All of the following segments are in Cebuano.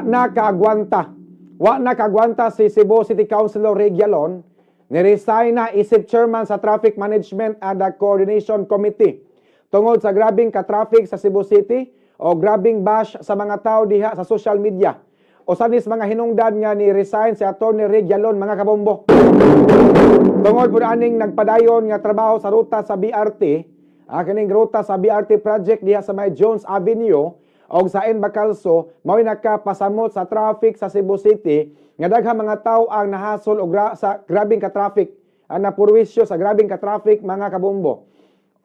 Na kaagwanta. Wa na kaagwanta si Cebu City Councilor Ray Gyalon. Ni-resign na isip chairman sa Traffic Management and Coordination Committee. Tungod sa grabing ka-traffic sa Cebu City o grabing bash sa mga tao diha sa social media. Usa nis mga hinungdan nga ni resign si Atty. Ray Gyalon, mga kabombo. Tungod po aning nagpadayon nga trabaho sa ruta sa BRT, kining ruta sa BRT project diha sa may Jones Avenue og sa N. Bacalso, mao'y nakapasamot sa traffic sa Cebu City nga daghang mga tao ang nahasol og sa grabing ka-traffic, ang napurwisyo sa grabing ka-traffic, mga kabombo.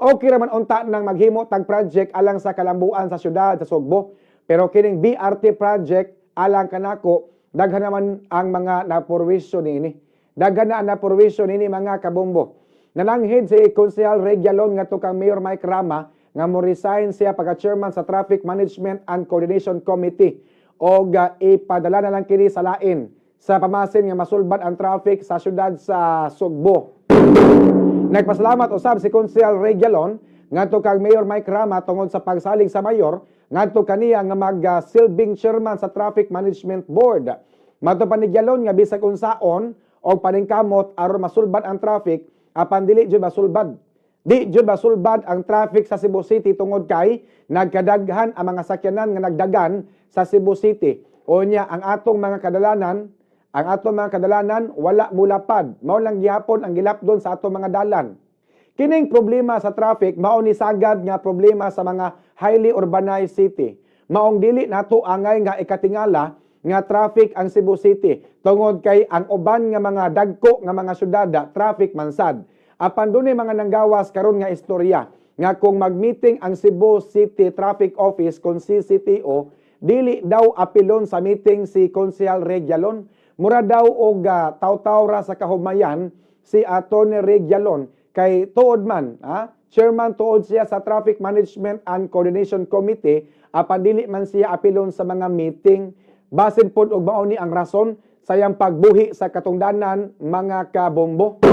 Okay raman unta nang maghimo tag project alang sa kalambuan sa syudad sa Sugbo. Pero kining BRT project, alang kanako, daghan naman ang mga napurwisyo niini. Daghan na ang napurwisyo niini, mga kabombo. Nananghid si Konsehal Ray Gyalon ngadto kang Mayor Mike Rama nga mo resign siya pagka chairman sa Traffic Management and Coordination Committee og ipadala na lang kini sa lain sa pamasin nga masulbad ang traffic sa syudad sa Sugbo. Nagpasalamat usab si Konsehal Ray Gyalon ngadto kang Mayor Mike Rama tungod sa pagsalig sa mayor ngadto kaniya nga mag-silbing chairman sa Traffic Management Board. Mato pa ni Gyalon nga bisag unsaon og paningkamot aron masulbad ang traffic, apan dili jud masulbad. Di jud masulbad ang traffic sa Cebu City tungod kay nagkadaghan ang mga sakyanan nga nagdagan sa Cebu City. Unya ang atong mga kadalanan, ang atong mga kadalanan wala mulapad. Mao lang gihapon ang gilapdon sa atong mga dalan. Kining problema sa traffic mao ni sagad nga problema sa mga highly urbanized city. Maong dili nato angay nga ikatingala nga traffic ang Cebu City tungod kay ang uban nga mga dagko nga mga syudad traffic man sad. Apan dunay mga nanggawas karon nga istorya nga kung mag-meeting ang Cebu City Traffic Office kon CCTO, dili daw apilon sa meeting si Konsehal Ray Gyalon. Mura daw og taw-taw ra sa kahumayan si Atty. Ray Gyalon kay tuod man, chairman tuod siya sa Traffic Management and Coordination Committee, apan dili man siya apilon sa mga meeting. Basin pod og mao ni ang rason sa iyang pagbuhi sa katungdanan, mga kabombo.